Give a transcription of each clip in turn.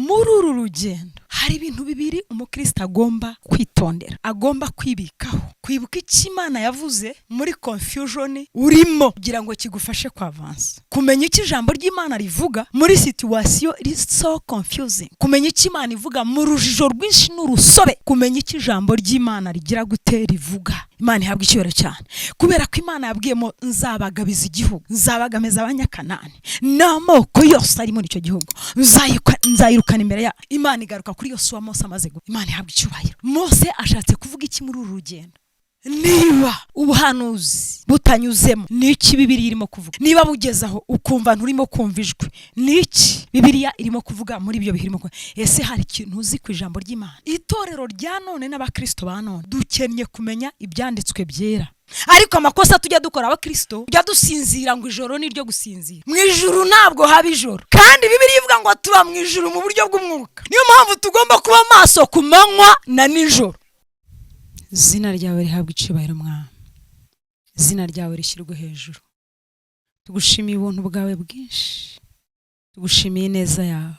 Muri uru rugendo hari ibintu bibiri umukristo agomba kwitondera, agomba kwibikaho: kwibuka icyo Imana yavuze muri confusion urimo kugira ngo kigufashe kwavansa, kumenya icyo ijambo ry'Imana rivuga muri situation iri so confusing, kumenya icyo Imana ivuga mu rujijo rwinshi n'urusobe, kumenya icyo ijambo ry'Imana rigira gute, rivuga. Imana ihabwa icyubahiro cyane, kubera ko Imana yabwiyemo: "Nzabagabiza igihugu, nzabagamiza Abanyakanani n'amoko yose ari muri icyo gihugu, nzayirukana imbere ya." Imana igaruka kuri Yosuwa Mose amaze. Imana ihabwa icyubahiro. Mose ashatse kuvuga iki muri uru rugendo? Niba ubuhanuzi butanyuzemo, ni iki Bibiliya irimo kuvuga? Niba bugeze aho ukumva nturimo kumva ijwi, ni iki Bibiliya irimo kuvuga muri ibyo bihe irimo kuvuga? Ese hari ikintu uzi ku ijambo ry'Imana? Itorero rya none n'abakristo ba none dukennye kumenya ibyanditswe byera. Ariko amakosa tujya dukora, abakristo tujya dusinzira ngo ijoro ni iryo gusinzira. Mu ijuru ntabwo haba ijoro, kandi Bibiliya ivuga ngo tuba mu ijuru mu buryo bw'umwuka. Niyo mpamvu tugomba kuba maso ku manywa na nijoro. Izina ryawe rihabwa icyubahiro, Mwami. Izina ryawe rishyirwe hejuru. Tugushimiye ubuntu bwawe bwinshi, tugushimiye ineza yawe,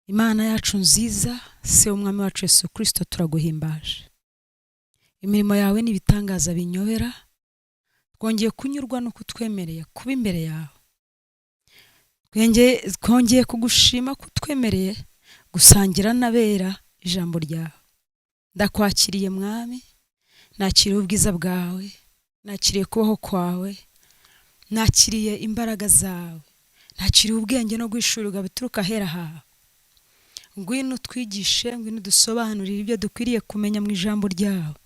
Imana yacu nziza, Se w'Umwami wacu Yesu Kirisito. Turaguhimbaje. Imirimo yawe ni ibitangaza binyobera. Twongeye kunyurwa no kutwemereye kuba imbere yawe. Twongeye kugushima ko utwemereye gusangira n'abera ijambo ryawe. Ndakwakiriye, Mwami. Nakiriye ubwiza bwawe, nakiriye kubaho kwawe, nakiriye imbaraga zawe, nakiriye ubwenge no guhishurirwa bituruka ahera hawe. Ngwino utwigishe, ngwino udusobanurire ibyo dukwiriye kumenya mu ijambo ryawe.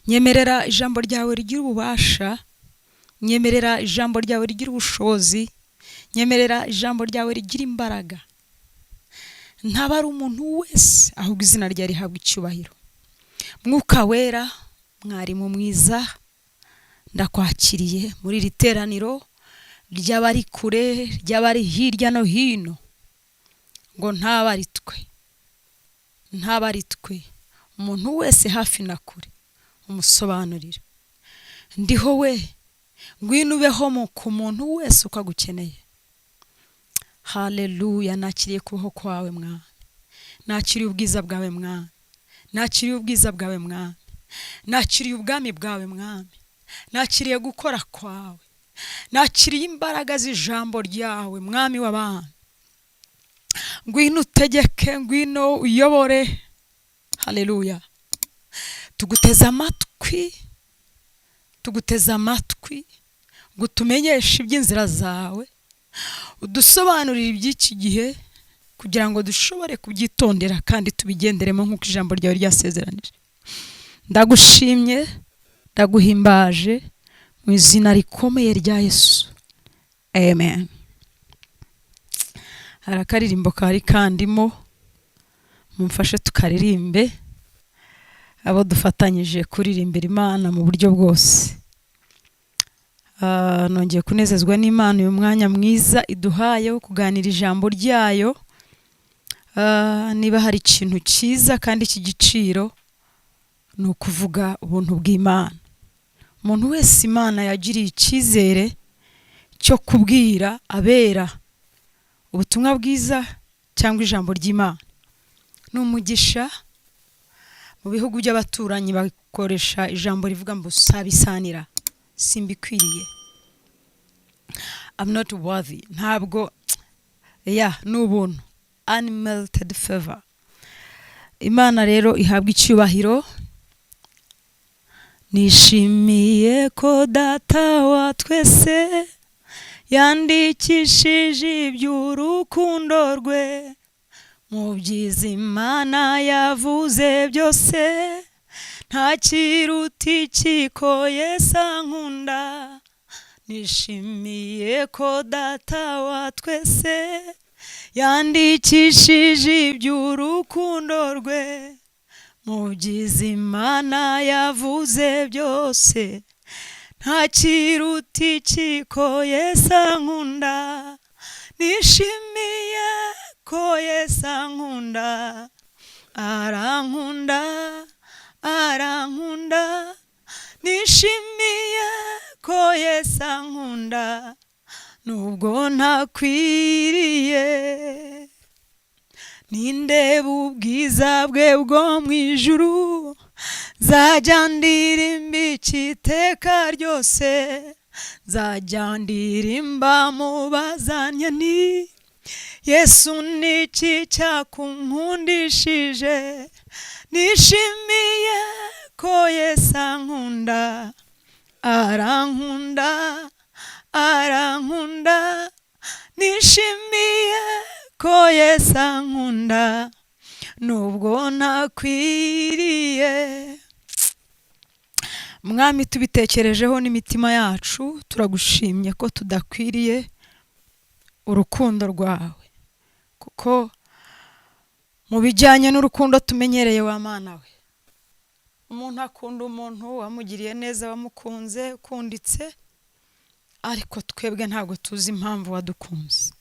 Nyemerera ijambo ryawe rigira ububasha, nyemerera ijambo ryawe rigira ubushobozi, nyemerera ijambo ryawe rigira imbaraga. Ntaba ari umuntu wese, ahubwo izina ryawe rihabwa icyubahiro. Mwuka Wera, mwarimu mwiza, ndakwakiriye muri iri teraniro ry'abari kure, ry'abari hirya no hino, ngo ntaba ari twe, ntaba ari twe. Umuntu wese hafi na kure umusobanurira. Ndiho we, ngwino ubeho ku muntu wese uko agukeneye. Haleluya! Nakiriye kubaho kwawe, Mwami. Nakiriye ubwiza bwawe, Mwami. Nakiriye ubwiza bwawe, Mwami. Nakiriye ubwami bwawe, Mwami. Nakiriye gukora kwawe, nakiriye imbaraga z'ijambo ryawe. Mwami w'abami, ngwino utegeke, ngwino uyobore. Haleluya! Tuguteze amatwi, tuguteze amatwi ngo utumenyeshe iby'inzira zawe, udusobanurire iby'iki gihe kugira ngo dushobore kubyitondera kandi tubigenderemo nk'uko ijambo ryawe ryasezeranije. Ndagushimye, ndaguhimbaje mu izina rikomeye rya Yesu, amen. Hari akaririmbo kari kandimo, mumfashe tukaririmbe, abo dufatanyije kuririmbira Imana mu buryo bwose. Nongeye kunezezwa n'Imana uyu mwanya mwiza iduhaye wo kuganira ijambo ryayo. Niba hari ikintu cyiza kandi cy'igiciro, ni ukuvuga ubuntu bw'Imana. Umuntu wese Imana yagiriye icyizere cyo kubwira abera ubutumwa bwiza cyangwa ijambo ry'Imana ni umugisha. Mu bihugu by'abaturanyi bakoresha ijambo rivuga ngo sabisanira, simbikwiriye, I'm not worthy. Ntabwo ya ni ubuntu, unmerited favor. Imana rero ihabwa icyubahiro. Nishimiye ko Data wa twese yandikishije iby'urukundo rwe. Mu byiza Imana yavuze byose, nta kiruta iki ko Yesu ankunda. Nishimiye ko Data wa twese yandikishije iby'urukundo rwe. Mu byiza Imana yavuze byose, nta kiruta iki ko Yesu ankunda. Nishimiye ko Yesu ankunda, arankunda, arankunda. Nishimiye ko Yesu ankunda nubwo ntakwiriye. Nindeba ubwiza bwe bwo mu ijuru, nzajya ndirimba iteka ryose, nzajya ndirimba mubazanye ni Yesu. Niki cyakunkundishije? Nishimiye ko Yesu ankunda, arankunda, arankunda. Nishimiye ko Yesu ankunda nubwo ntakwiriye. Mwami, tubitekerejeho n'imitima yacu, turagushimye ko tudakwiriye urukundo rwawe, kuko mu bijyanye n'urukundo tumenyereye, wa Mana we, umuntu akunda umuntu wamugiriye neza, wamukunze, ukunditse, ariko twebwe ntabwo tuzi impamvu wadukunze.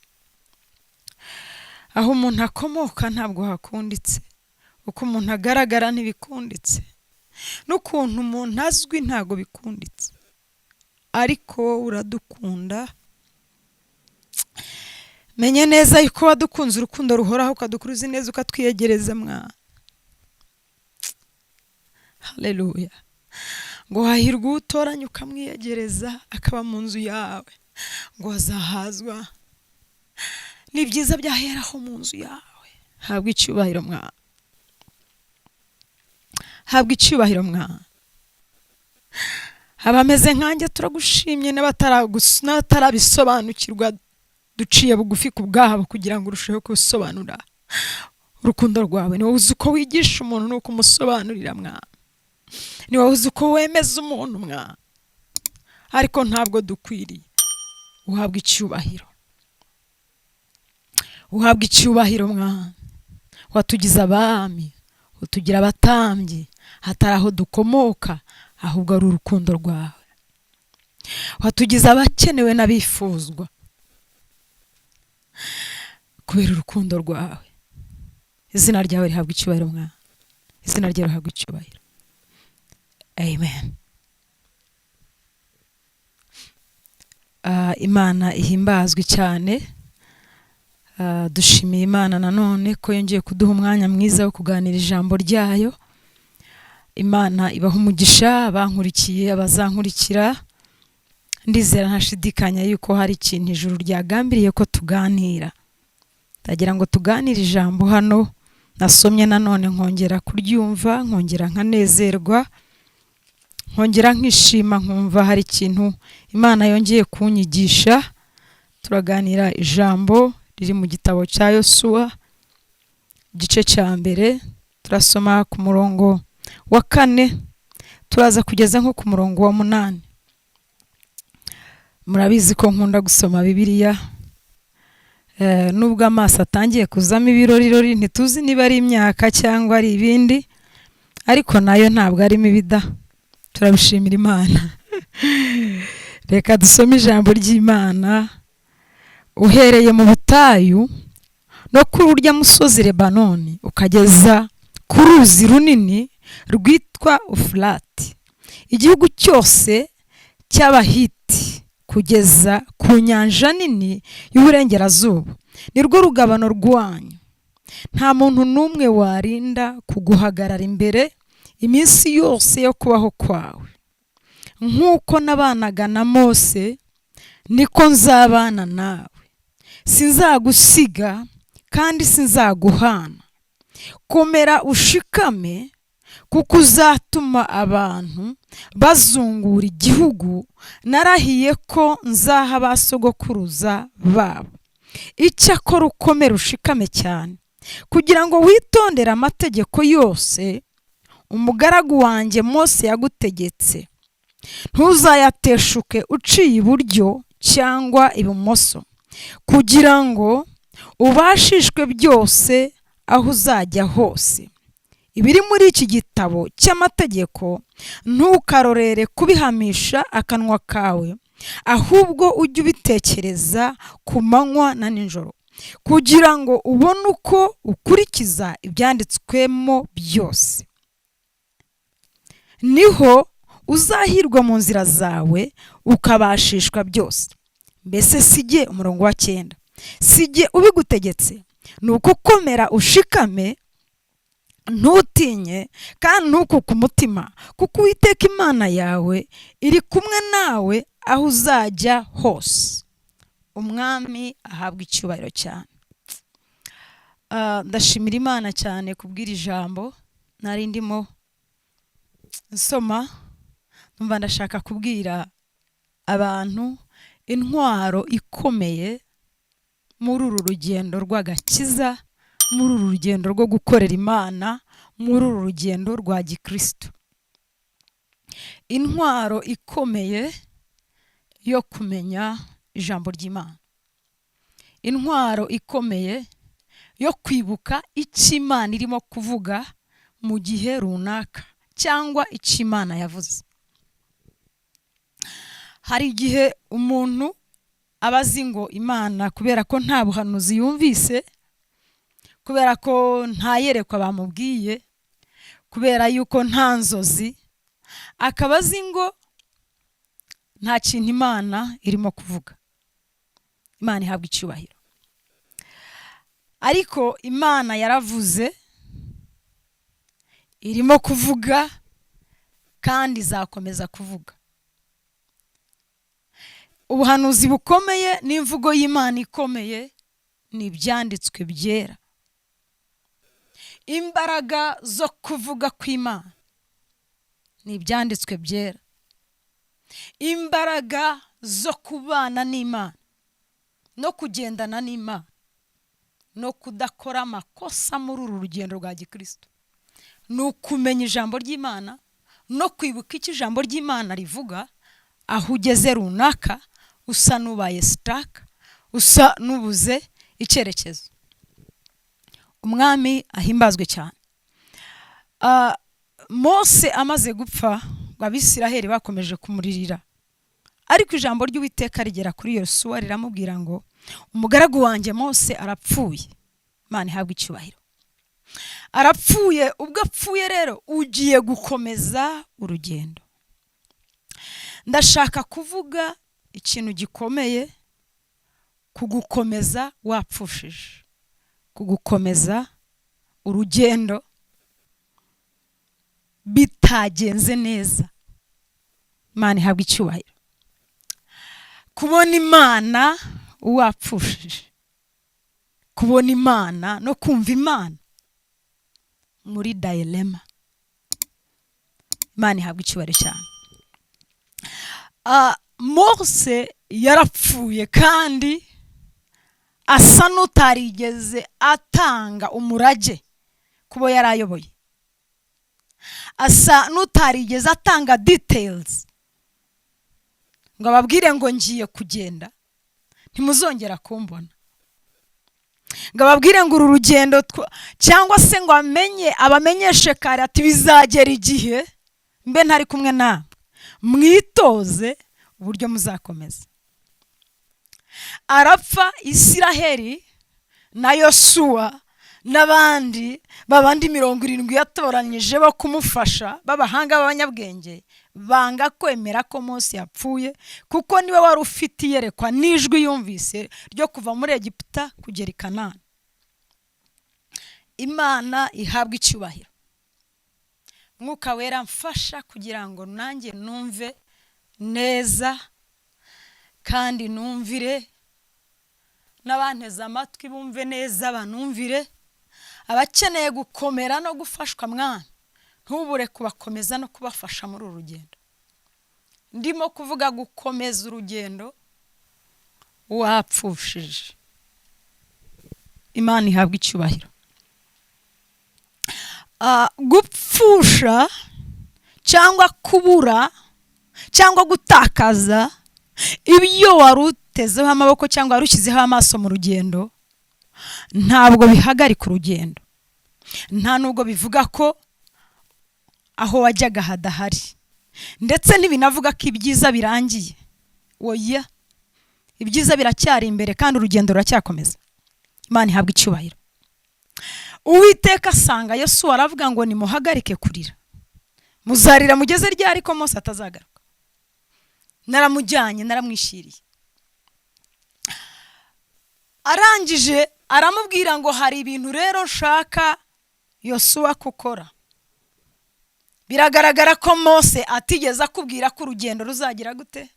Aho umuntu akomoka ntabwo hakunditse, uko umuntu agaragara ntibikunditse, n'ukuntu umuntu azwi ntabwo bikunditse, ariko wowe uradukunda. Menye neza yuko wadukunze urukundo ruhoraho, ukadukuruza neza, ukatwiyegereza, mwana. Haleluya! Ngo hahirwa utoranya ukamwiyegereza, akaba mu nzu yawe, ngo azahazwa ni byiza byaheraho mu nzu yawe. Habwa icyubahiro, mwana. Habwa icyubahiro, mwana. Abameze nkanjye turagushimye, n'abatarabisobanukirwa duciye bugufi ku bwabo kugira ngo urusheho gusobanura urukundo rwawe. Ni wowe uzi uko wigisha umuntu n'uko umusobanurira, mwana. Ni wowe uzi uko wemeza umuntu, mwana, ariko ntabwo dukwiriye. Uhabwa icyubahiro, uhabwa icyubahiro, mwana. Watugize abami, utugira abatambyi, hatari aho dukomoka, ahubwo ari urukundo rwawe. Watugize abakenewe n'abifuzwa kubera urukundo rwawe. Izina ryawe rihabwa icyubahiro, mwana. Izina ryawe rihabwa icyubahiro. Amen. Imana ihimbazwe cyane. Dushimiye Imana nanone ko yongeye kuduha umwanya mwiza wo kuganira ijambo ryayo. Imana ibaha umugisha abankurikiye, abazankurikira. Ndizera ntashidikanya yuko hari ikintu ijuru ryagambiriye ko tuganira. Ndagira ngo tuganire ijambo hano nasomye nanone, nkongera kuryumva, nkongera nkanezerwa, nkongera nkishima, nkumva hari ikintu Imana yongeye kunyigisha. Turaganira ijambo riri mu gitabo cya Yosuwa, igice cya mbere. Turasoma ku murongo wa 4, turaza kugeza nko ku murongo wa 8. Murabizi ko nkunda gusoma Bibiliya, nubwo amaso atangiye kuzamo ibirorirori, ntituzi niba ari imyaka cyangwa ari ibindi, ariko nayo ntabwo arimo ibida. Turabishimira Imana. Reka dusome ijambo ry'Imana. Uhereye mu butayu no kuri urya musozi Lebanoni, ukageza ku ruzi runini rwitwa Ufurati, igihugu cyose cy'Abahiti, kugeza ku nyanja nini y'uburengerazuba, ni rwo rugabano rwanyu. Nta muntu n'umwe warinda kuguhagarara imbere iminsi yose yo kubaho kwawe. Nk'uko nabanaga na Mose, niko nzabana nawe; sinzagusiga kandi sinzaguhana. Komera ushikame, kuko uzatuma abantu bazungura igihugu narahiye ko nzaha ba sogokuruza babo. Icyakora ukomere ushikame cyane, kugira ngo witondere amategeko yose umugaragu wanjye Mose yagutegetse. Ntuzayateshuke uciye iburyo cyangwa ibumoso, kugira ngo ubashishwe byose aho uzajya hose. Ibiri muri iki gitabo cy'amategeko ntukarorere kubihamisha akanwa kawe, ahubwo ujye ubitekereza ku manywa na nijoro, kugira ngo ubone uko ukurikiza ibyanditswemo byose. Niho uzahirwa mu nzira zawe, ukabashishwa byose. Mbese si jye, umurongo wa 9, si jye ubigutegetse? Ni ukukomera, ushikame, ntutinye kandi ntukuke umutima, kuko Uwiteka Imana yawe iri kumwe nawe aho uzajya hose. Umwami ahabwa icyubahiro cyane. Ndashimira Imana cyane kubw'iri jambo nari ndimo nsoma, numva ndashaka kubwira abantu intwaro ikomeye muri uru rugendo rw'agakiza, muri uru rugendo rwo gukorera Imana, muri uru rugendo rwa gikristo, intwaro ikomeye yo kumenya ijambo ry'Imana, intwaro ikomeye yo kwibuka icyo Imana irimo kuvuga mu gihe runaka cyangwa icyo Imana yavuze. Hari igihe umuntu aba azi ngo Imana, kubera ko nta buhanuzi yumvise, kubera ko nta yerekwa bamubwiye, kubera yuko nta nzozi, akaba azi ngo nta kintu Imana irimo kuvuga. Imana ihabwa icyubahiro. Ariko Imana yaravuze, irimo kuvuga kandi izakomeza kuvuga. Ubuhanuzi bukomeye n'imvugo y'Imana ikomeye ni Ibyanditswe Byera. Imbaraga zo kuvuga kw'Imana ni Ibyanditswe Byera. Imbaraga zo kubana n'Imana no kugendana n'Imana no kudakora amakosa muri uru rugendo rwa gikristo ni ukumenya ijambo ry'Imana no kwibuka icyo ijambo ry'Imana rivuga aho ugeze runaka, usa n'ubaye stuck, usa n'ubuze icyerekezo. Umwami ahimbazwe cyane. Mose amaze gupfa, ngo Abisiraheli bakomeje kumuririra, ariko ijambo ry'Uwiteka rigera kuri Yosuwa, riramubwira ngo: "Umugaragu wanjye Mose arapfuye." Imana ihabwa icyubahiro. Arapfuye. Ubwo apfuye rero, ugiye gukomeza urugendo. Ndashaka kuvuga ikintu gikomeye kugukomeza wapfushije, kugukomeza urugendo bitagenze neza. Imana ihabwa icyubahiro. Kubona Imana wapfushije, kubona Imana no kumva Imana muri dilemma. Imana ihabwa icyubahiro cyane. Mose yarapfuye kandi asa n'utarigeze atanga umurage kubo yari ayoboye, asa n'utarigeze atanga details ngo ababwire ngo: "Ngiye kugenda, ntimuzongera kumbona," ngo ababwire ngo uru rugendo cyangwa se ngo amenye abamenyeshe kare ati: "Bizagera igihe mbe ntari kumwe nawe, mwitoze uburyo muzakomeza." Arapfa, Isiraheli na Yosuwa n'abandi babandi 70 yatoranyije bo kumufasha, b'abahanga, b'abanyabwenge, banga kwemera ko Mose yapfuye, kuko niwe wari ufite iyerekwa n'ijwi yumvise ryo kuva muri Egiputa kugera i Kanani. Imana ihabwa icyubahiro. Mwuka Wera, mfasha kugira ngo nanjye numve neza kandi numvire n'abanteze amatwi, bumve neza, banumvire. Abakeneye gukomera no gufashwa, mwana, ntubure kubakomeza no kubafasha muri uru rugendo. Ndimo kuvuga gukomeza urugendo wapfushije. Imana ihabwa icyubahiro. Gupfusha cyangwa kubura cyangwa gutakaza ibyo wari utezeho amaboko cyangwa wari ushyizeho amaso mu rugendo ntabwo bihagarika urugendo, nta nubwo bivuga ko aho wajyaga hadahari, ndetse ntibinavuga ko ibyiza birangiye. Oya, ibyiza biracyari imbere kandi urugendo ruracyakomeza. Imana ihabwa icyubahiro. Uwiteka asanga Yosuwa, aravuga ngo: "Nimuhagarike kurira. Muzarira mugeze ryari ko Mose atazagaruka? Naramujyanye, naramwishyiriye." Arangije Aramubwira ngo: "Hari ibintu rero nshaka, Yosuwa, gukora." Biragaragara ko Mose atigeze akubwira ko urugendo ruzagira gute.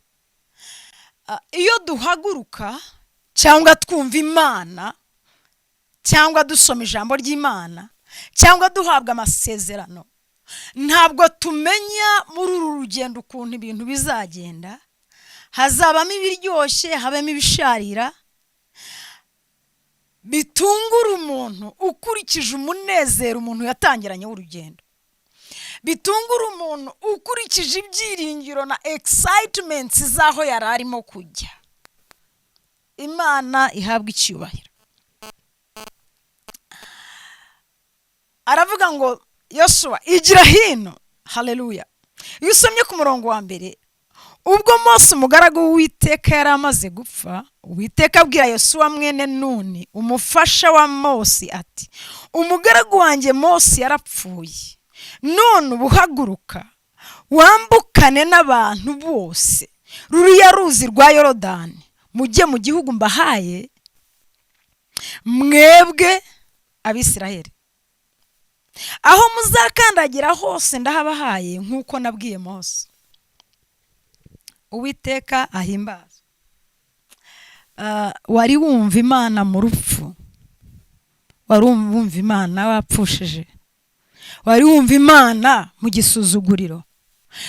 Iyo duhaguruka cyangwa twumva Imana, cyangwa dusoma ijambo ry'Imana, cyangwa duhabwa amasezerano, ntabwo tumenya muri uru rugendo ukuntu ibintu bizagenda. Hazabamo ibiryoshye, habamo ibisharira, bitungura umuntu ukurikije umunezero umuntu yatangiranye w'urugendo, bitungura umuntu ukurikije ibyiringiro na excitement z'aho yari arimo kujya. Imana ihabwa icyubahiro. Aravuga ngo: "Yosuwa, igira hino." Haleluya! Iyo usomye ku murongo wa mbere: "Ubwo Mose umugaragu w'Uwiteka yari amaze gupfa, Uwiteka abwira Yosuwa mwene Nuni, umufasha wa Mose, ati: 'Umugaragu wanjye Mose yarapfuye. None ubu haguruka, wambukane n'abantu bose ruriya ruzi rwa Yorodani, mujye mu gihugu mbahaye mwebwe Abisiraheli. Aho muzakandagira hose ndahabahaye, nk'uko nabwiye Mose.'" Uwiteka ahimbaza. Wari wumva Imana mu rupfu? Wari wumva Imana wapfushije? Wari wumva Imana mu gisuzuguriro?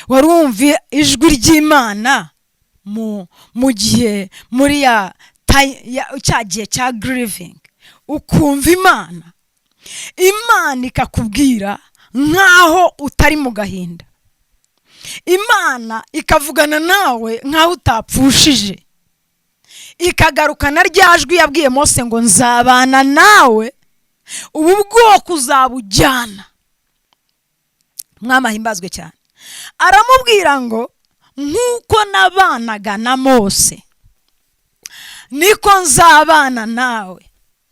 Wari wumva ijwi ry'Imana mu gihe muri cya gihe cya grieving, ukumva Imana, Imana ikakubwira nk'aho utari mu gahinda, Imana ikavugana nawe nk'aho utapfushije, ikagarukana rya jwi yabwiye Mose ngo: 'Nzabana nawe, ubu bwoko uzabujyana'? Mwami ahimbazwe cyane. Aramubwira ngo: "Nk'uko nabanaga na Mose, niko nzabana nawe."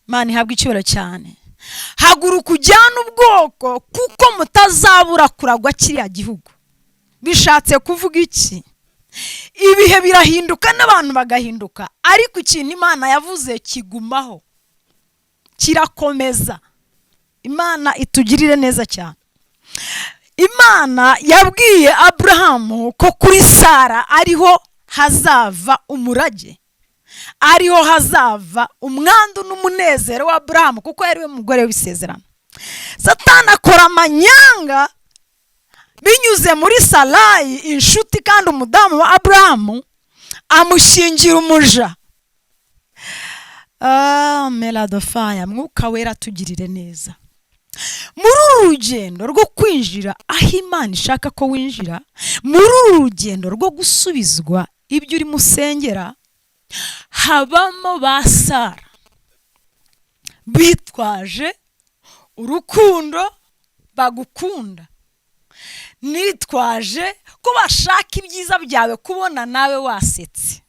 Imana ihabwa icyubahiro cyane. "Haguruka ujyane ubwoko, kuko mutazabura kuragwa kiriya gihugu." Bishatse kuvuga iki? Ibihe birahinduka n'abantu bagahinduka, ariko ikintu Imana yavuze kigumaho, kirakomeza. Imana itugirire neza cyane. Imana yabwiye Aburahamu ko kuri Sara ariho hazava umurage, ariho hazava umwandu n'umunezero wa Aburahamu, kuko yari we mugore w'isezerano. Satani akora amanyanga binyuze muri Sarayi, inshuti kandi umudamu wa Aburahamu, amushingira umuja. Meladofaya, Mwuka Wera tugirire neza. Muri uru rugendo rwo kwinjira aho Imana ishaka ko winjira, muri uru rugendo rwo gusubizwa ibyo urimo usengera, habamo ba Sara bitwaje urukundo bagukunda, nitwaje ko bashaka ibyiza byawe, kubona nawe wasetse,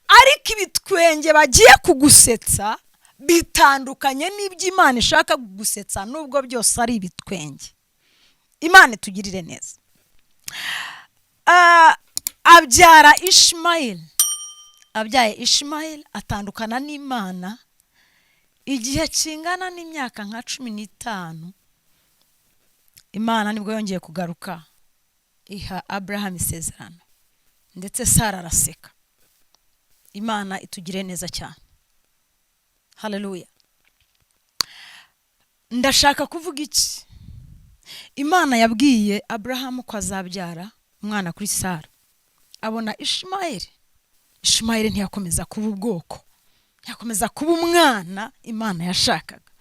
ariko ibitwenge bagiye kugusetsa bitandukanye n'ibyo Imana ishaka kugusetsa, nubwo byose ari ibitwenge. Imana itugirire neza. Abyara Ishimayeli. Abyaye Ishimayeli, atandukana n'Imana igihe kingana n'imyaka nka 15. Imana nibwo yongeye kugaruka, iha Aburahamu isezerano, ndetse Sara araseka. Imana itugire neza cyane. Haleluya! Ndashaka kuvuga iki? Imana yabwiye Aburahamu ko azabyara umwana kuri Sara, abona Ishimayeli. Ishimayeli ntiyakomeza kuba ubwoko, ntiyakomeza kuba umwana Imana yashakaga,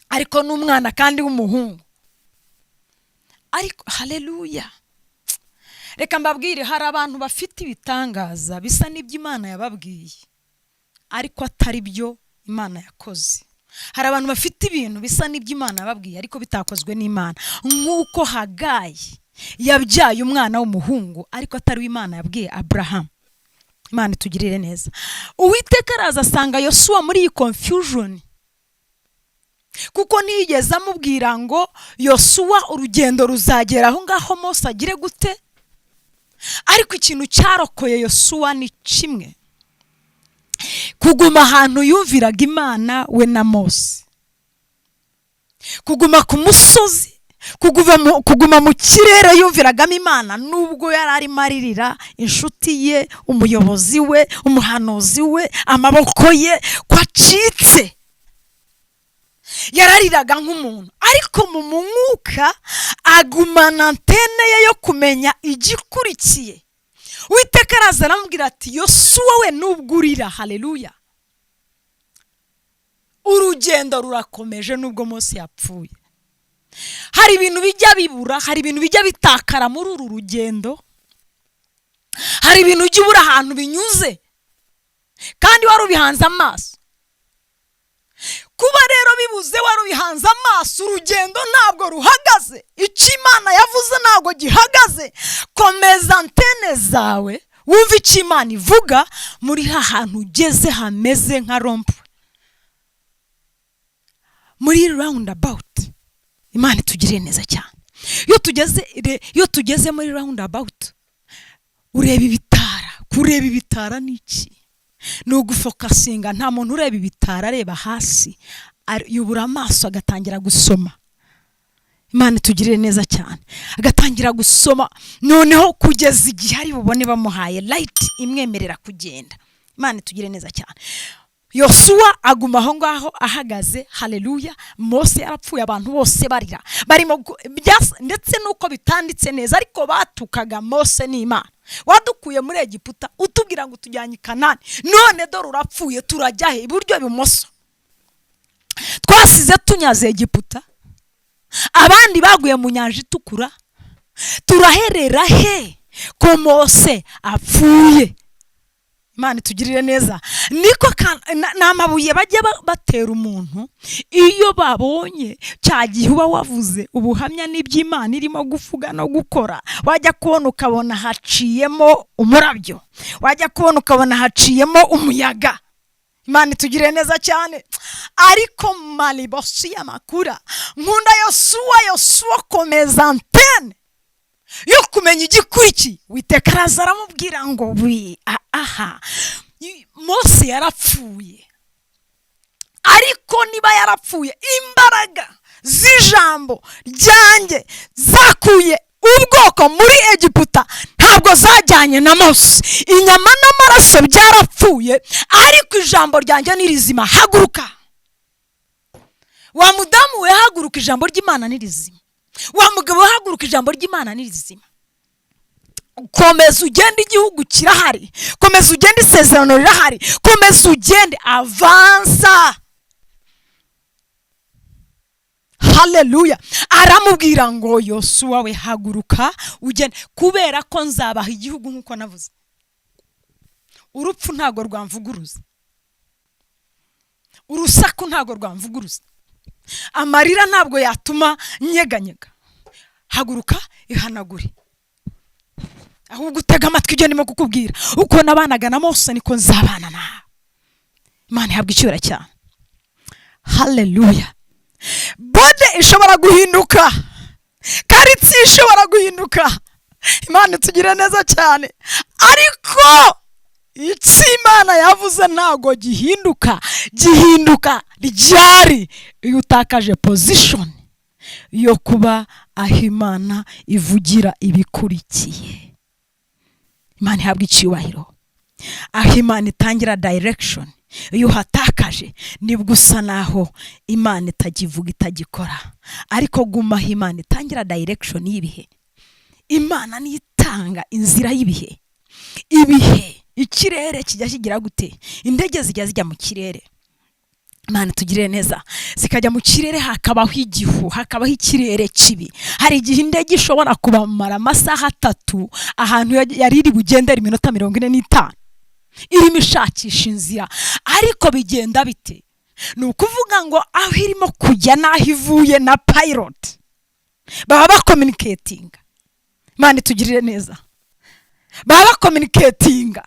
ariko ni umwana kandi w'umuhungu. Ariko haleluya, reka mbabwire, hari abantu bafite ibitangaza bisa n'ibyo Imana yababwiye, ariko atari byo Imana yakoze. Hari abantu bafite ibintu bisa n'ibyo Imana yababwiye, ariko bitakozwe n'Imana, nk'uko Hagayi yabyaye umwana w'umuhungu, ariko atari we Imana yabwiye Aburahamu. Imana itugirire neza. Uwiteka araza asanga Yosuwa muri iyi confusion, kuko ntiyigeze amubwira ngo: "Yosuwa, urugendo ruzagera aho ngaho Mose agire gute?" Ariko ikintu cyarokoye Yosuwa ni kimwe. Kuguma ahantu yumviraga Imana we na Mose, kuguma ku musozi, kuguma mu kirere yumviragamo Imana, nubwo yari arimo aririra inshuti ye, umuyobozi we, umuhanuzi we, amaboko ye ko acitse. Yarariraga nk'umuntu, ariko mu mwuka agumana antenne ye yo kumenya igikurikiye. Uwiteka araza aramubwira ati: "Yosuwa we, nubwo urira, haleluya, urugendo rurakomeje nubwo Mose yapfuye." Hari ibintu bijya bibura, hari ibintu bijya bitakara muri uru rugendo, hari ibintu ujya ubura ahantu binyuze kandi wari ubihanze amaso. Kuba rero bibuze wari ubihanze amaso, urugendo ntabwo ruhagaze. Icyo Imana yavuze ntabwo gihagaze. Komeza antenne zawe, wumve icyo Imana ivuga muri ha hantu ugeze hameze nka rond-point, muri roundabout. Imana itugiriye neza cyane. Iyo tugeze muri roundabout, ureba ibitara. Kureba ibitara ni iki? Ni ugufocusinga. Nta muntu ureba ibitara areba hasi, yubura amaso agatangira gusoma. Imana itugirire neza cyane. Agatangira gusoma noneho kugeza igihe ari bubone bamuhaye light imwemerera kugenda. Imana itugire neza cyane. Yosuwa aguma aho ngaho ahagaze, haleluya. Mose yarapfuye, abantu bose barira, barimo ndetse nuko bitanditse neza, ariko batukaga Mose n'Imana: "Wadukuye muri Egiputa utubwira ngo tujyanye i Kanani, none dore urapfuye, turajya he? Iburyo, ibumoso? Twasize tunyaze Egiputa, abandi baguye mu Nyanja Itukura, turaherera he ko Mose apfuye?" Imana itugirire neza. Niko ni amabuye bajya batera umuntu iyo babonye cya gihe uba wavuze ubuhamya n'iby'Imana irimo kuvuga no gukora. Wajya kubona ukabona haciyemo umurabyo, wajya kubona ukabona haciyemo umuyaga. Imana itugirire neza cyane. Ariko maribosi y'amakura, nkunda Yosuwa. Yosuwa komeza antenne yo kumenya igikurikiye. Witeka araza aramubwira ngo: "Wi aha, Mose yarapfuye, ariko niba yarapfuye, imbaraga z'ijambo ryanjye zakuye ubwoko muri Egiputa ntabwo zajyanye na Mose. Inyama n'amaraso byarapfuye, ariko ijambo ryanjye ni rizima. Haguruka wa mudamu we, haguruka, ijambo ry'Imana ni rizima. Wa mugabo we, haguruka, ijambo ry'Imana ni rizima. Komeza ugende, igihugu kirahari. Komeza ugende, isezerano rirahari. Komeza ugende, avança." Haleluya! Aramubwira ngo: "Yosuwa we, haguruka ugende, kubera ko nzabaha igihugu nk'uko navuze. Urupfu ntabwo rwamvuguruza, urusaku ntabwo rwamvuguruza, amarira ntabwo yatuma nyeganyega. Haguruka, ihanagure, ahubwo utega amatwi ibyo ndimo kukubwira. Uko nabanaga na Mose niko nzabana nawe." Imana ihabwa icyubahiro cyane. Haleluya! Bode ishobora guhinduka, karitsiye ishobora guhinduka, Imana itugire neza cyane, ariko icyo Imana yavuze ntabwo gihinduka. Gihinduka ryari? Iyo utakaje position yo kuba aho Imana ivugira ibikurikiye. Imana ihabwa icyubahiro. Aho Imana itangira direction, iyo uhatakaje nibwo usa naho Imana itakivuga, itagikora. Ariko guma aho Imana itangira direction y'ibihe. Imana niyo itanga inzira y'ibihe. Ibihe, ikirere kijya kigira gute? Indege zijya zijya mu kirere, Imana itugirire neza, zikajya mu kirere hakabaho igihu, hakabaho ikirere kibi. Hari igihe indege ishobora kubamara amasaha 3 ahantu yari iri bugendere iminota 45, irimo ishakisha inzira. Ariko bigenda bite? Ni ukuvuga ngo aho irimo kujya n'aho ivuye na pilot baba bacommunicatinga. Imana itugirire neza. Baba bacommunicatinga,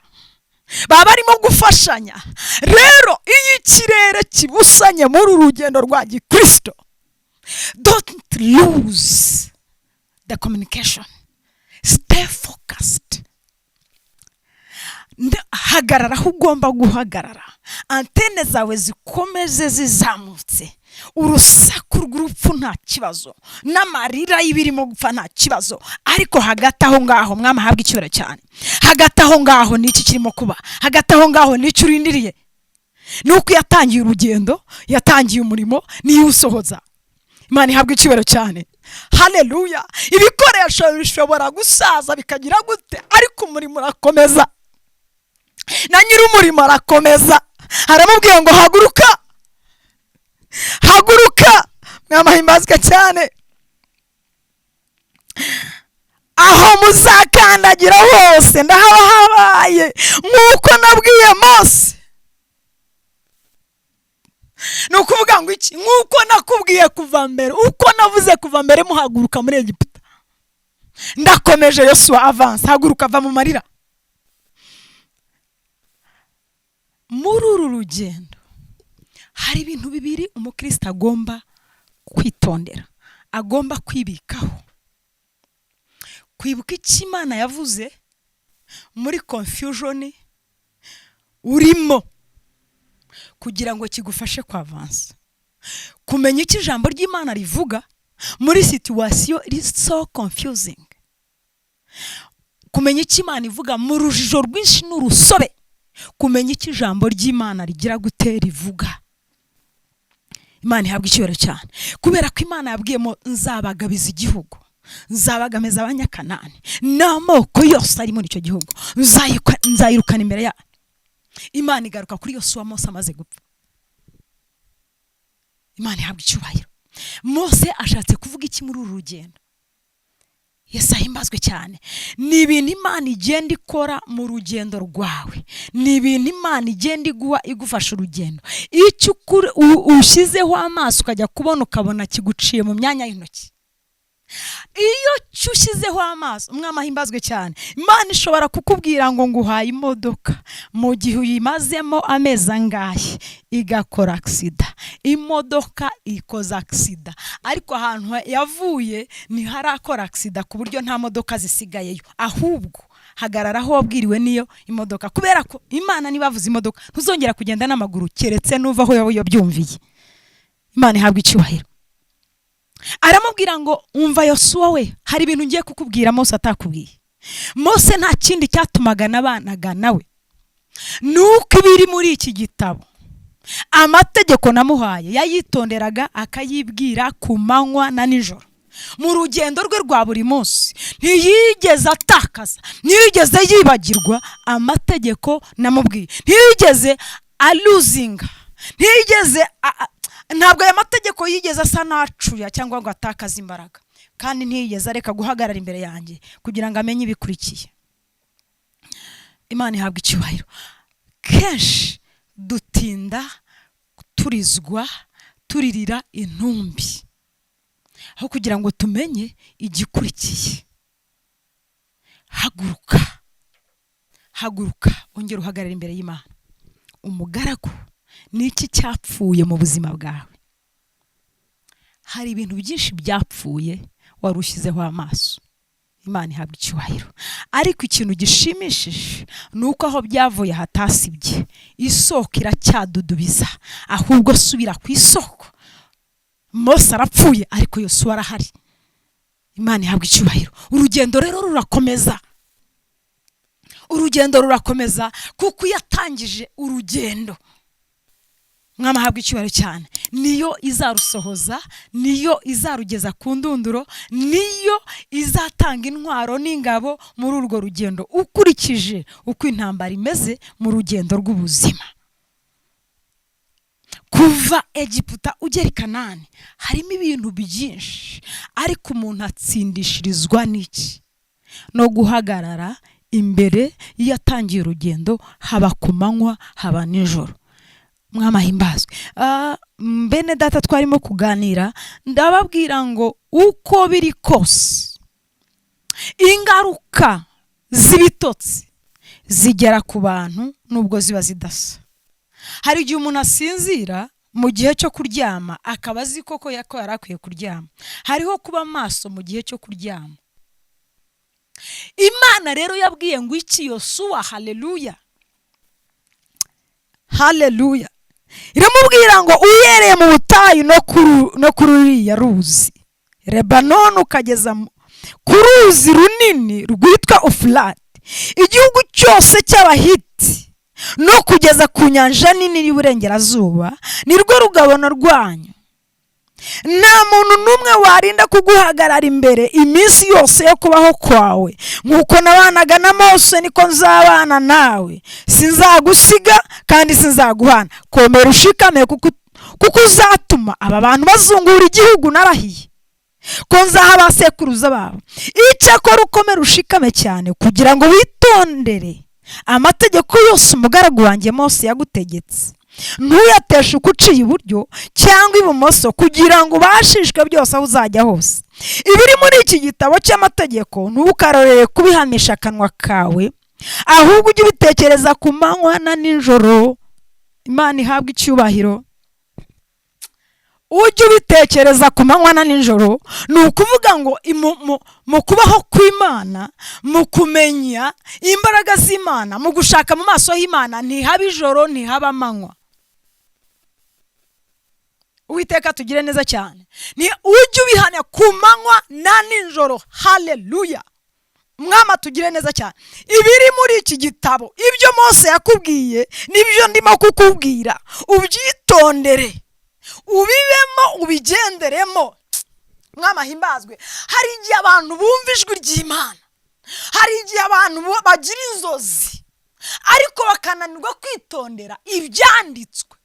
baba barimo gufashanya. Rero iyo ikirere kibusanye muri uru rugendo rwa gikirisito, don't lose the communication, stay focused. Hagarara aho ugomba guhagarara, antene zawe zikomeze zizamutse. Urusaku rw'urupfu nta kibazo, n'amarira y'ibirimo gupfa nta kibazo, ariko hagati aho ngaho, Mwami ahabwa icyubahiro cyane, hagati aho ngaho ni iki kirimo kuba? Hagati aho ngaho ni icyo urindiriye? Ni uko yatangiye urugendo, yatangiye umurimo, niyo usohoza. Imana ihabwa icyubahiro cyane, haleluya. Ibikoresho bishobora gusaza bikagira gute, ariko umurimo urakomeza, na nyir'umurimo arakomeza. Aramubwira ngo: "Haguruka, haguruka." Mwami ahimbazwe cyane. "Aho muzakandagira hose ndahaba habaye, nk'uko nabwiye Mose." Ni ukuvuga ngo iki? Nk'uko nakubwiye kuva mbere, uko navuze kuva mbere muhaguruka muri Egiputa, ndakomeje. Yosuwa, avance, haguruka, ava mu marira. Muri uru rugendo hari ibintu bibiri umukristo agomba kwitondera, agomba kwibikaho: kwibuka icyo Imana yavuze muri confusion urimo kugira ngo kigufashe kwavansa, kumenya icyo ijambo ry'Imana rivuga muri situation iri so confusing, kumenya icyo Imana ivuga mu rujijo rwinshi n'urusobe, kumenya icyo ijambo ry'Imana rigira gute, rivuga. Imana ihabwa icyubahiro cyane, kubera ko Imana yabwiyemo: "Nzabagabiza igihugu, nzabagamiza Abanyakanani n'amoko yose ari muri icyo gihugu, nzayirukana imbere yayo." Imana igaruka kuri Yosuwa Mose amaze gupfa. Imana ihabwa icyubahiro. Mose ashatse kuvuga iki muri uru rugendo? Yesu ahimbazwe cyane. Ni ibintu Imana igenda ikora mu rugendo rwawe, ni ibintu Imana igenda iguha, igufasha urugendo. Icyo ushyizeho amaso, ukajya kubona ukabona kiguciye mu myanya y'intoki. Iyo cyo ushyizeho amaso, Umwami ahimbazwe cyane, Imana ishobora kukubwira ngo: "Nguhaye imodoka." Mu gihe uyimazemo amezi angahe, igakora accident. Imodoka ikoza accident, ariko ahantu yavuye ntiharakora accident ku buryo nta modoka zisigayeyo. Ahubwo hagarara aho wabwiriwe n'iyo imodoka, kubera ko Imana niba bavuze imodoka, ntuzongera kugenda n'amaguru keretse nuva aho yabyumviye. Imana ihabwa icyubahiro. Aramubwira ngo: "Umva Yosuwa we, hari ibintu ngiye kukubwira Mose atakubwiye." Mose nta kindi cyatumaga nabanaga nawe, ni uko ibiri muri iki gitabo, amategeko namuhaye, yayitonderaga, akayibwira ku manywa na nijoro mu rugendo rwe rwa buri munsi. Ntiyigeze atakaza, ntiyigeze yibagirwa amategeko namubwiye, ntiyigeze alosinga, ntiyigeze ntabwo aya mategeko yigeze asa n'acuya cyangwa ngo atakaze imbaraga, kandi ntiyigeze areka guhagarara imbere yanjye kugira ngo amenye ibikurikiye. Imana ihabwa icyubahiro. Kenshi dutinda turizwa, turirira intumbi aho kugira ngo tumenye igikurikiye. Haguruka, haguruka, ongera uhagarara imbere y'Imana. Umugaragu, ni iki cyapfuye mu buzima bwawe? Hari ibintu byinshi byapfuye wari ushyizeho amaso. Imana ihabwa icyubahiro. Ariko ikintu gishimishije ni uko aho byavuye hatasibye, isoko iracyadudubiza. Ahubwo subira ku isoko. Mose arapfuye, ariko Yosuwa arahari. Imana ihabwa icyubahiro. Urugendo rero rurakomeza, urugendo rurakomeza, kuko iyo atangije urugendo, Mwami ahabwa icyubahiro cyane, niyo izarusohoza, niyo izarugeza ku ndunduro, niyo izatanga intwaro n'ingabo muri urwo rugendo, ukurikije uko intambara imeze mu rugendo rw'ubuzima. Kuva Egiputa ugera i Kanani harimo ibintu byinshi, ariko umuntu atsindishirizwa n'iki? No guhagarara imbere iyo atangiye urugendo, haba ku manywa, haba nijoro. Mwami ahimbazwe. Bene data, twarimo kuganira, ndababwira ngo uko biri kose, ingaruka z'ibitotsi zigera ku bantu nubwo ziba zidasa. Hari igihe umuntu asinzira mu gihe cyo kuryama, akaba azi koko ko yari akwiye kuryama. Hariho kuba maso mu gihe cyo kuryama. Imana rero yabwiye ngo iki Yosuwa? Haleluya. Haleluya. Iramubwira ngo uhereye mu butayu no kuri ruriya ruzi Lebanoni ukageza ku ruzi runini rwitwa Ufurate, igihugu cyose cy'Abahiti, no kugeza ku nyanja nini y'uburengerazuba, ni rwo rugabano rwanyu. Nta muntu n'umwe warinda kuguhagarara imbere iminsi yose yo kubaho kwawe. Nk'uko nabanaga na Mose, niko nzabana nawe, sinzagusiga kandi sinzaguhana. Komera ushikame, kuko uzatuma aba bantu bazungura igihugu narahiye ko nzaha abasekuruza babo. Icyakora ukomere ushikame cyane, kugira ngo witondere amategeko yose umugaragu wanjye Mose yagutegetse, ntuyateshe uko uciye iburyo cyangwa ibumoso, kugira ngo ubashishwe byose aho uzajya hose. Ibiri muri iki gitabo cy'amategeko ntukarorere kubihamisha akanwa kawe, ahubwo ujye ubitekereza ku manywa na nijoro. Imana ihabwe icyubahiro. Ujye ubitekereza ku manywa na nijoro, ni ukuvuga ngo mu kubaho kw'Imana, mu kumenya imbaraga z'Imana, mu gushaka mu maso h'Imana, ntihaba ijoro, ntihaba amanywa. Uwiteka tugire neza cyane. Ni ujye ubihamya ku manywa na nijoro. Haleluya. Mwama tugire neza cyane. Ibiri muri iki gitabo, ibyo Mose yakubwiye nibyo ndimo kukubwira, ubyitondere, ubibemo, ubigenderemo. Mwama himbazwe. Hari igihe abantu bumva ijwi ry'Imana, hari igihe abantu bagira inzozi, ariko bakananirwa kwitondera ibyanditswe.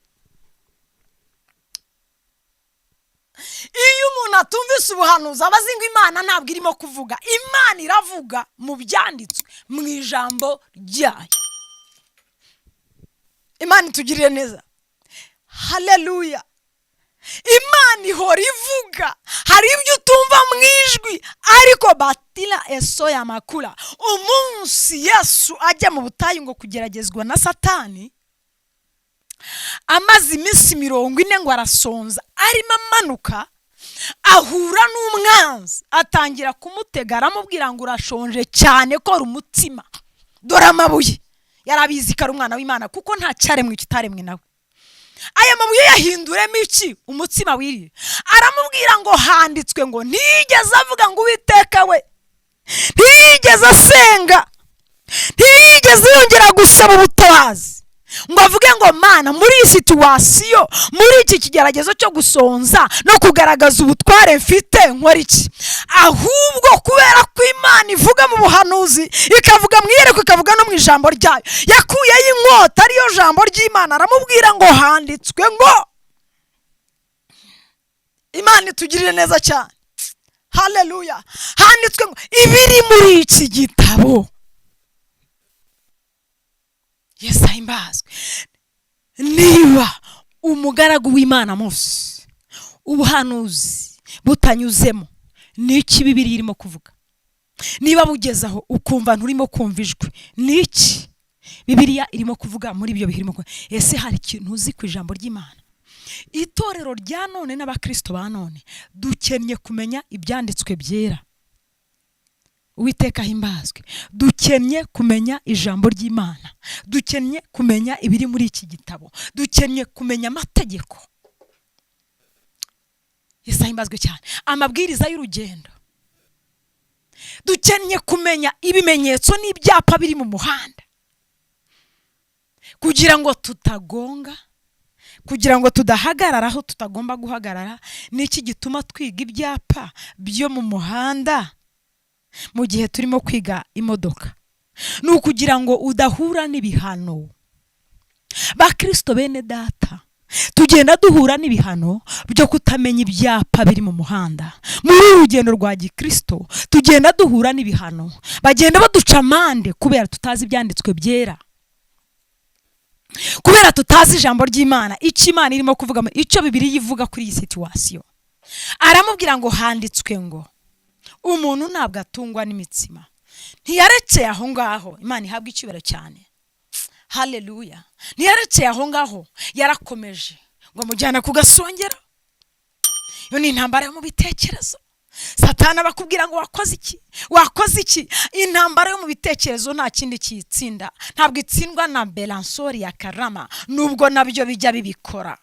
Iyo umuntu atumvise ubuhanuzi, aba azi ngo Imana ntabwo irimo kuvuga. Imana iravuga mu byanditswe, mu ijambo ryayo. Imana itugirire neza. Haleluya. Imana ihora ivuga. Hari ibyo utumva mu ijwi, ariko batira eso ya makura. Umunsi Yesu ajya mu butayu ngo kugeragezwa na Satani, amaze iminsi 40 ngo arasonza, arimo amanuka ahura n'umwanzi, atangira kumutega, aramubwira ngo urashonje cyane, kora umutsima, dore amabuye. Yarabizi ko ari umwana w'Imana, kuko nta cyaremwe kitaremwe nawe. Aya mabuye yahinduremo iki? Umutsima wiriye. Aramubwira ngo handitswe ngo, ntiyigeze avuga ngo Uwiteka we, ntiyigeze asenga, ntiyigeze yongera gusaba ubutabazi ngo avuge ngo Mana, muri iyi situation, muri iki kigeragezo cyo gusonza no kugaragaza ubutware mfite, nkora iki? Ahubwo kubera ko Imana ivuga mu buhanuzi, ikavuga mu iyerekwa, ikavuga no mu ijambo ryayo, yakuyeho inkota ariyo jambo ry'Imana, aramubwira ngo handitswe ngo. Imana itugirire neza cyane. Haleluya. Handitswe ngo ibiri muri iki gitabo. Yesu ahimbazwe. Niba umugaragu w'Imana Mose ubuhanuzi butanyuzemo, ni iki Bibiliya irimo kuvuga? Niba bugeze aho ukumva nturimo kumva ijwi, ni iki Bibiliya irimo kuvuga muri ibyo bihe irimo kuvuga? Ese hari ikintu uzi ku ijambo ry'Imana? Itorero rya none n'abakristo ba none dukennye kumenya ibyanditswe byera. Uwiteka ahimbazwe. Dukennye kumenya ijambo ry'Imana, dukennye kumenya ibiri muri iki gitabo, dukennye kumenya amategeko. Yesu ahimbazwe cyane. Amabwiriza y'urugendo, dukennye kumenya ibimenyetso n'ibyapa biri mu muhanda, kugira ngo tutagonga, kugira ngo tudahagarara aho tutagomba guhagarara. Niki gituma twiga ibyapa byo mu muhanda mu gihe turimo kwiga imodoka? Ni ukugira ngo udahura n'ibihano. Bakristo bene data, tugenda duhura n'ibihano byo kutamenya ibyapa biri mu muhanda. Muri uru rugendo rwa gikristo tugenda duhura n'ibihano, bagenda baduca amande kubera tutazi ibyanditswe byera, kubera tutazi ijambo ry'Imana, icyo Imana irimo kuvuga, icyo Bibiliya ivuga kuri iyi situation. Aramubwira ngo handitswe ngo umuntu ntabwo atungwa n'imitsima. Ntiyarekeye aho ngaho. Imana ihabwa icyubahiro cyane. Haleluya. Ntiyarekeye aho ngaho, yarakomeje ngo amujyana ku gasongero. Iyo ni intambara yo mu bitekerezo. Satana bakubwira ngo wakoze iki, wakoze iki. Intambara yo mu bitekerezo nta kindi kiyitsinda, ntabwo itsindwa na belansori ya karama, nubwo nabyo bijya bibikora.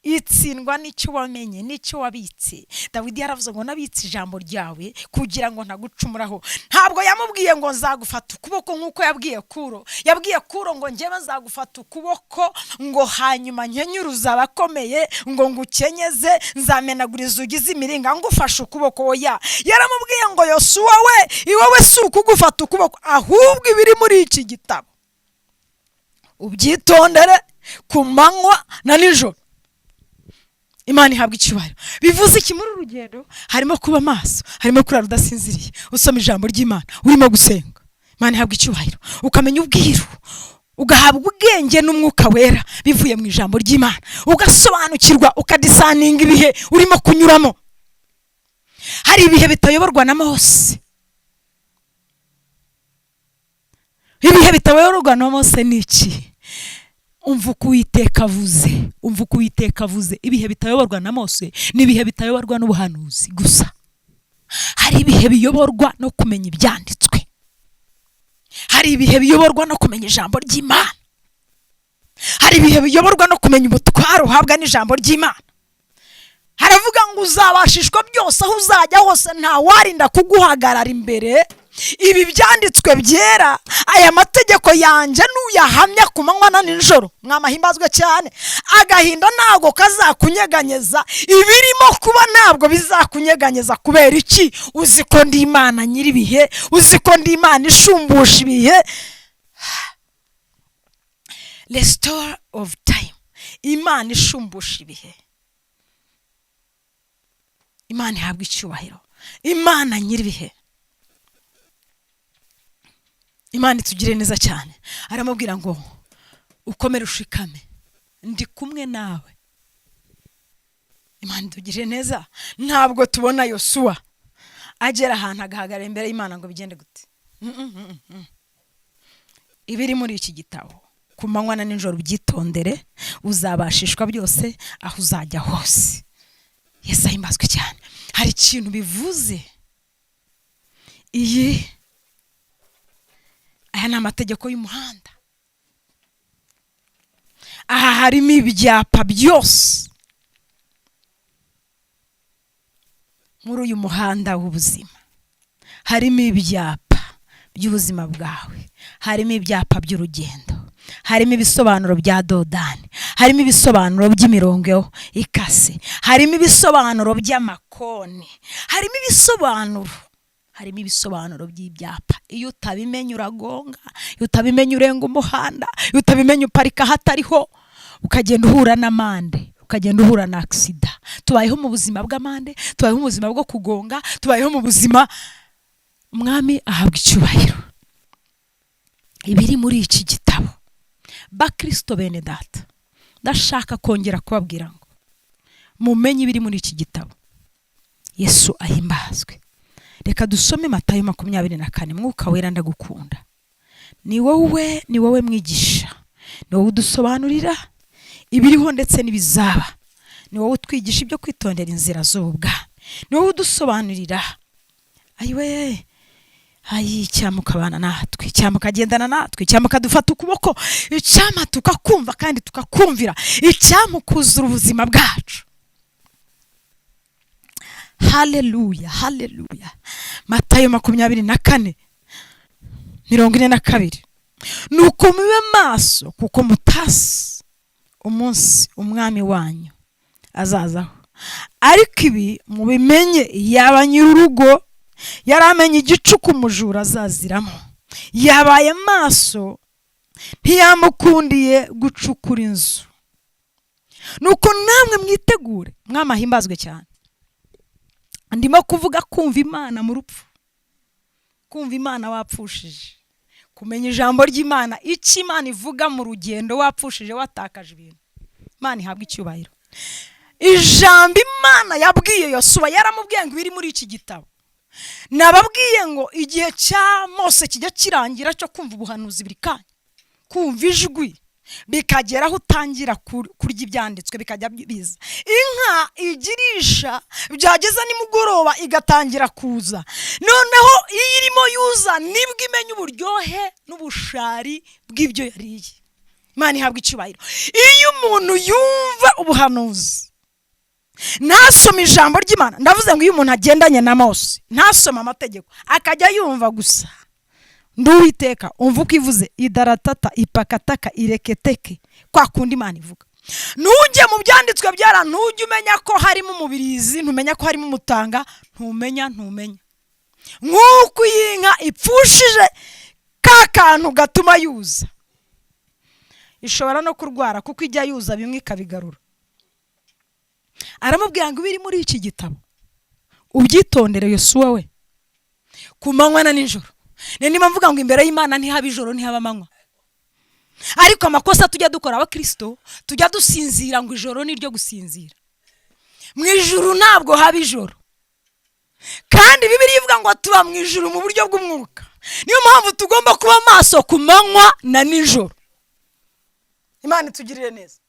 Itsindwa n'icyo wamenye n'icyo wabitse. Dawidi yaravuze ngo nabitse ijambo ryawe kugira ngo ntagucumuraho. Ntabwo yamubwiye ngo nzagufata ukuboko nk'uko yabwiye Kuro. Yabwiye Kuro ngo njyewe nzagufata ukuboko, ngo hanyuma nkenyuruze abakomeye, ngo ngukenyeze, nzamenagura inzugi z'imiringa ngufashe ukuboko. Oya, yaramubwiye ngo Yosuwa we, iwowe si ukugufata ukuboko, ahubwo ibiri muri iki gitabo ubyitondere ku manywa na nijoro. Imana ihabwa icyubahiro. Bivuze iki? Muri uru rugendo harimo kuba maso, harimo kurara udasinziriye, usoma ijambo ry'Imana, urimo gusenga. Imana ihabwa icyubahiro. Ukamenya ubwiru, ugahabwa ubwenge n'Umwuka Wera bivuye mu ijambo ry'Imana, ugasobanukirwa, ukadiscerninga ibihe urimo kunyuramo. Hari ibihe bitayoborwa na Mose. Ibihe bitayoborwa na Mose ni iki? Umva uko Uwiteka avuze, umva uko Uwiteka avuze. Ibihe bitayoborwa na Mose ni ibihe bitayoborwa n'ubuhanuzi gusa. Hari ibihe biyoborwa no kumenya ibyanditswe, hari ibihe biyoborwa no kumenya ijambo ry'Imana, hari ibihe biyoborwa no kumenya ubutware uhabwa n'ijambo ry'Imana. Haravuga ngo uzabashishwa byose, aho uzajya hose ntawarinda kuguhagarara imbere. Ibi byanditswe byera, aya mategeko yanjye nuyahamya ku manywa na nijoro, mwamahimbazwe cyane, agahinda ntabwo kazakunyeganyeza, ibirimo kuba ntabwo bizakunyeganyeza. Kubera iki? Uzi ko ndi Imana nyir'ibihe, uzi ko ndi Imana ishumbusha ibihe, restore of time, Imana ishumbusha ibihe. Imana ihabwa icyubahiro, Imana nyir'ibihe. Imana itugire neza cyane. Aramubwira ngo ukomere ushikame, ndi kumwe nawe. Imana itugire neza. Ntabwo tubona Yosuwa agera ahantu agahagarara imbere y'Imana ngo bigende gute. Ibiri muri iki gitabo ku manywa na nijoro ubyitondere, uzabashishwa byose aho uzajya hose. Yesu ahimbazwe cyane. Hari ikintu bivuze. Iyi aya ni amategeko y'umuhanda. Aha harimo ibyapa byose muri uyu muhanda w'ubuzima. Harimo ibyapa by'ubuzima bwawe, harimo ibyapa by'urugendo, harimo ibisobanuro bya dodani, harimo ibisobanuro by'imirongo ikase, harimo ibisobanuro by'amakoni, harimo ibisobanuro by'ibyapa. Iyo utabimenya uragonga, iyo utabimenya urenga umuhanda, iyo utabimenya uparika ahatariho, ukagenda uhura n'amande, ukagenda uhura na accident. Tubayeho mu buzima bw'amande, tubayeho mu buzima bwo kugonga, tubayeho mu buzima. Umwami ahabwa icyubahiro. Ibiri muri iki gitabo, Bakristo bene data, ndashaka kongera kubabwira ngo mumenye ibiri muri iki gitabo. Yesu ahimbazwe. Reka dusome Matayo 24. Mwuka Wera, ndagukunda, ni wowe, ni wowe mwigisha, ni wowe udusobanurira ibiriho ndetse n'ibizaba, ni wowe utwigisha ibyo kwitondera inzira z'ubwami, ni wowe udusobanurira. Ayiwe, ayi, icyama ukabana natwe, icyama ukagendana natwe, icyama ukadufata ukuboko, icyama tukakumva kandi tukakumvira, icyama ukuzura ubuzima bwacu. Haleluya, haleluya. Matayo 24, 42: "Nuko mube maso, kuko mutasi umunsi umwami wanyu azazaho. Ariko ibi mubimenye, yaba nyir'urugo yari amenye igicuku umujura azaziramo, yabaye maso, ntiyamukundiye gucukura inzu. Nuko namwe mwitegure." Mwamahimbazwe cyane. Ndimo kuvuga kumva Imana mu rupfu, kumva Imana wapfushije, kumenya ijambo ry'Imana, icyo Imana ivuga mu rugendo wapfushije, watakaje ibintu. Imana ihabwa icyubahiro. Ijambo Imana yabwiye Yosuwa, yaramubwiye ngo ibiri muri iki gitabo. Nababwiye ngo igihe cya Mose kijya kirangira cyo kumva ubuhanuzi buri kanya, kumva ijwi. Bikagera aho utangira kurya ibyanditswe, bikajya biza. Inka igirisha, byageza nimugoroba igatangira kuza. Noneho iyo irimo yuza, nibwo imenya uburyohe n'ubushari bw'ibyo yariye. Imana ihabwa icyubahiro. Iyo umuntu yumva ubuhanuzi, ntasome ijambo ry'Imana, ndavuze ngo iyo umuntu agendanye na Mose, ntasome amategeko, akajya yumva gusa "Nduwiteka", umva uko ivuze, idaratata ipakataka ireketeke, kwa kundi Imana ivuga, ntujye mu byanditswe byara, ntujye umenya ko harimo umubirizi, ntumenya ko harimo umutanga, ntumenya, ntumenya. Nk'uko iyi nka ipfushije ka kantu gatuma yuza, ishobora no kurwara, kuko ijya yuza bimwe ikabigarura. Aramubwira ngo ibiri muri iki gitabo ubyitondere, Yosuwa we, ku manywa na nijoro. Ni niba mvuga ngo imbere y'Imana ntihaba ijoro, ntihaba amanywa. Ariko amakosa tujya dukora abakirisito, tujya dusinzira ngo ijoro ni iryo gusinzira. Mu ijuru ntabwo haba ijoro, kandi Bibiliya ivuga ngo tuba mu ijuru mu buryo bw'umwuka. Niyo mpamvu tugomba kuba maso ku manywa na nijoro. Imana itugirire neza.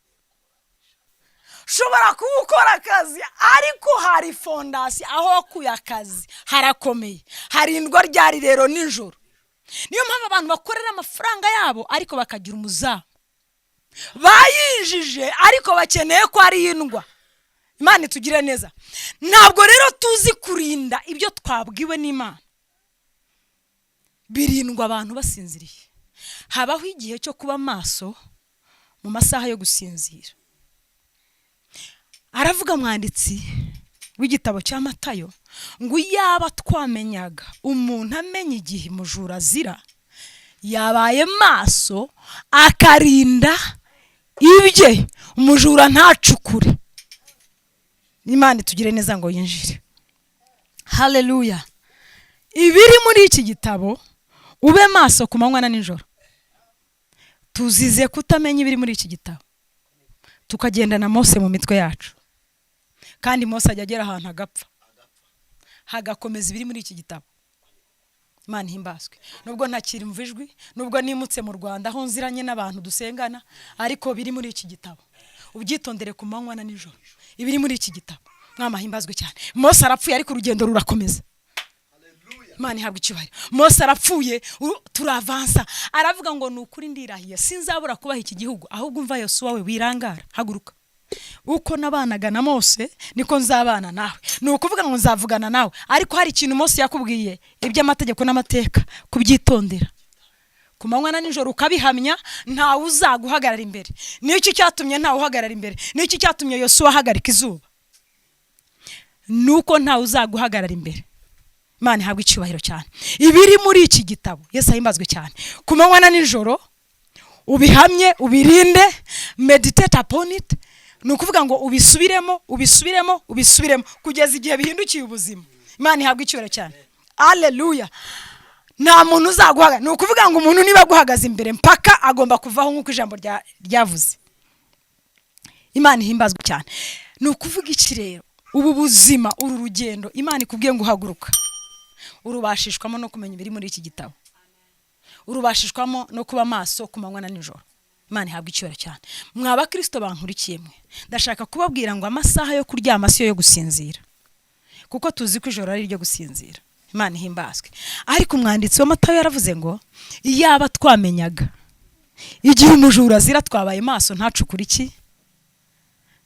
Ushobora kuba ukora akazi, ariko hari fondation aho wakuye akazi, harakomeye, harindwa ryari rero? Nijoro. Niyo mpamvu abantu bakorera amafaranga yabo, ariko bakagira umuzamu. Bayinjije, ariko bakeneye ko arindwa. Imana itugire neza. Ntabwo rero tuzi kurinda ibyo twabwiwe n'Imana. Birindwa abantu basinziriye. Habaho igihe cyo kuba maso mu masaha yo gusinzira. Aravuga mwanditsi w'igitabo cya Matayo ngo yaba twamenyaga, umuntu amenya igihe umujura azira, yabaye maso akarinda ibye, umujura ntacukure. Imana itugire neza ngo yinjire. Haleluya! Ibiri muri iki gitabo ube maso ku manywa na nijoro. Tuzize kutamenya ibiri muri iki gitabo, tukagendana Mose mu mitwe yacu, kandi Mose ajya agera ahantu agapfa, hagakomeza ibiri muri iki gitabo. Imana ihimbazwe. Nubwo ntakiri mva ijwi, nubwo nimutse mu Rwanda aho nziranye n'abantu dusengana, ariko biri muri iki gitabo ubyitondere ku manywa na nijoro. Ibiri muri iki gitabo, Mwami ahimbazwe cyane. Mose arapfuye, ariko urugendo rurakomeza. Imana ihabwa icyubahiro. Mose arapfuye, turavansa. Aravuga ngo "Ni ukuri ndirahiye, sinzabura kubaha iki gihugu. Ahubwo umva Yosuwa we, wirangara, haguruka. Uko nabanaga na Mose niko nzabana nawe." Ni ukuvuga ngo nzavugana nawe, ariko hari ikintu Mose yakubwiye, iby'amategeko n'amateka, kubyitondera ku manywa na nijoro, ukabihamya, ntawe uzaguhagarara imbere. Nicyo cyatumye ntawe uhagarara imbere. Nicyo cyatumye Yosuwa ahagarika izuba, nuko ntawe uzaguhagarara imbere. Imana ihabwa icyubahiro cyane. Ibiri muri iki gitabo, Yesu ahimbazwe cyane, ku manywa na nijoro ubihamye, ubirinde, meditate upon it. Ni ukuvuga ngo ubisubiremo, ubisubiremo, ubisubiremo kugeza igihe bihindukiye ubuzima. Imana ihabwa icyubahiro cyane. Aleluya! Nta muntu uzaguhaga. Ni ukuvuga ngo umuntu niba aguhagaze imbere, mpaka agomba kuvaho, nk'uko ijambo ryavuze. Imana ihimbazwe cyane. Ni ukuvuga iki rero? Ubu buzima, uru rugendo Imana ikubwiye ngo uhaguruka, urubashishwamo no kumenya ibiri muri iki gitabo, urubashishwamo no kuba maso ku manywa na nijoro. Imana ihabwa icyubahiro cyane. Mwa bakirisito bankurikiye mwe, ndashaka kubabwira ngo amasaha yo kuryama siyo yo gusinzira, kuko tuzi ko ijoro ari iryo gusinzira. Imana ihimbazwe. Ariko umwanditsi w'Amatayo yaravuze ngo iyaba twamenyaga igihe umujura azira, twabaye maso, ntacukure iki?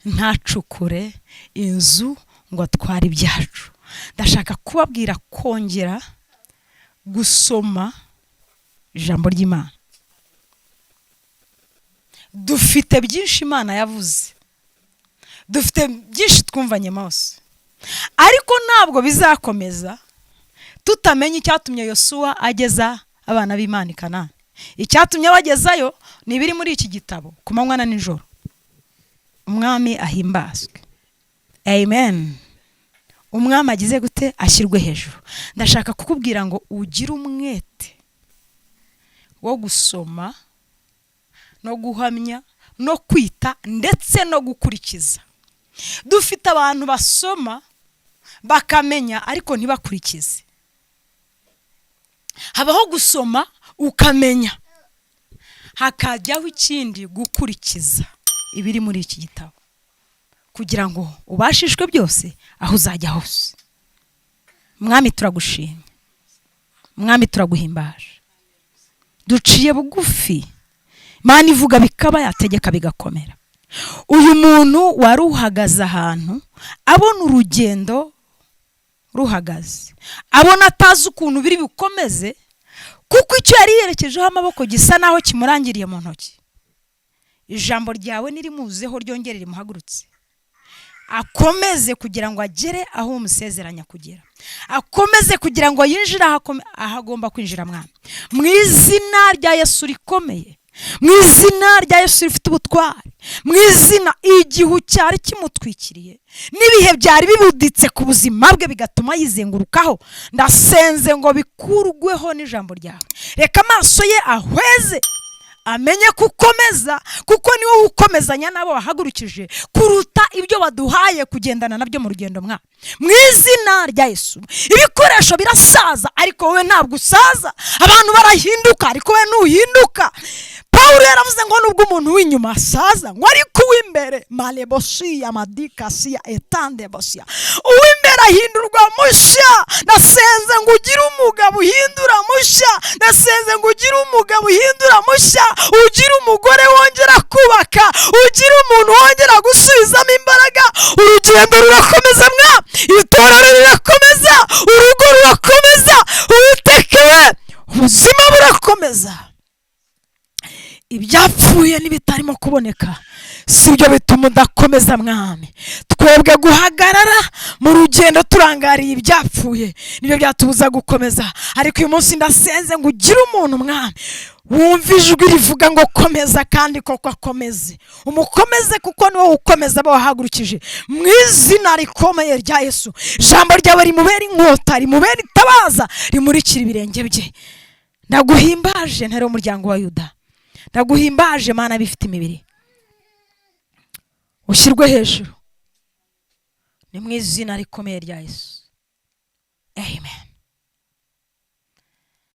Ntacukure inzu ngo atware ibyacu. Ndashaka kubabwira kongera gusoma ijambo ry'Imana. Dufite byinshi Imana yavuze, dufite byinshi twumvanye Mose, ariko ntabwo bizakomeza tutamenye icyatumye Yosuwa ageza abana b'Imana i Kanani. Icyatumye abagezayo ni ibiri muri iki gitabo ku manywa na nijoro. Umwami ahimbazwe. Amen. Umwami agize gute? Ashyirwe hejuru. Ndashaka kukubwira ngo ugire umwete wo gusoma no guhamya no kwita ndetse no gukurikiza. Dufite abantu basoma bakamenya, ariko ntibakurikize. Habaho gusoma ukamenya, Hakajyaho ikindi, gukurikiza ibiri muri iki gitabo, kugira ngo ubashishwe byose aho uzajya hose. Mwami, turagushimye. Mwami, turaguhimbaje. Duciye bugufi. Imana ivuga bikaba, yategeka bigakomera. Uyu muntu wari uhagaze ahantu, abona urugendo ruhagaze, abona atazi ukuntu biri bukomeze, kuko icyo yari yerekejeho amaboko gisa naho kimurangiriye mu ntoki, ijambo ryawe nirimuzeho, ryongere rimuhagurutse, akomeze kugira ngo agere aho umusezeranya kugera, akomeze kugira ngo yinjire aho agomba kwinjira. Mwana, mu izina rya Yesu rikomeye, mu izina rya Yesu rifite ubutwari, mu izina, igihu cyari kimutwikiriye n'ibihe byari bibuditse ku buzima bwe bigatuma yizengurukaho, ndasenze ngo bikurweho n'ijambo ryawe. Reka amaso ye ahweze, amenye kukomeza, kuko ni wowe ukomezanya n'abo wahagurukije kuruta ibyo baduhaye kugendana nabyo mu rugendo. Mwa, mu izina rya Yesu, ibikoresho birasaza, ariko wowe ntabwo usaza. Abantu barahinduka, ariko wowe ntuhinduka. Pawulo yaravuze ngo nubwo umuntu w'inyuma asaza, ngo ariko uw'imbere, marebosiya madikasiya etandebosiya, uw'imbere ahindurwa mushya. Nasenze ngo ugire umugabo uhindura mushya. Nasenze ngo ugire umugabo uhindura mushya, ugire umugore wongera kubaka, ugire umuntu wongera gusubizamo imbaraga. Urugendo rurakomeza mwa, itorero rirakomeza, urugo rurakomeza. Uwiteka we, ubuzima burakomeza. Ibyapfuye n'ibitarimo kuboneka si byo bituma udakomeza, Mwami. Twebwe guhagarara mu rugendo turangariye ibyapfuye nibyo byatubuza gukomeza. Ariko uyu munsi ndasenze ngo ugire umuntu, Mwami, wumva ijwi rivuga ngo komeza, kandi koko akomeze. Umukomeze, kuko ni wowe ukomeza abo wahagurukije. Mu izina rikomeye rya Yesu, ijambo ryawe rimubera inkota, rimubera itabaza, rimurikira ibirenge bye. Ndaguhimbaje, Ntare w'umuryango wa Yuda. Ndaguhimbaje, Mana bifite imibiri. Ushyirwe hejuru, ni mu izina rikomeye rya Yesu.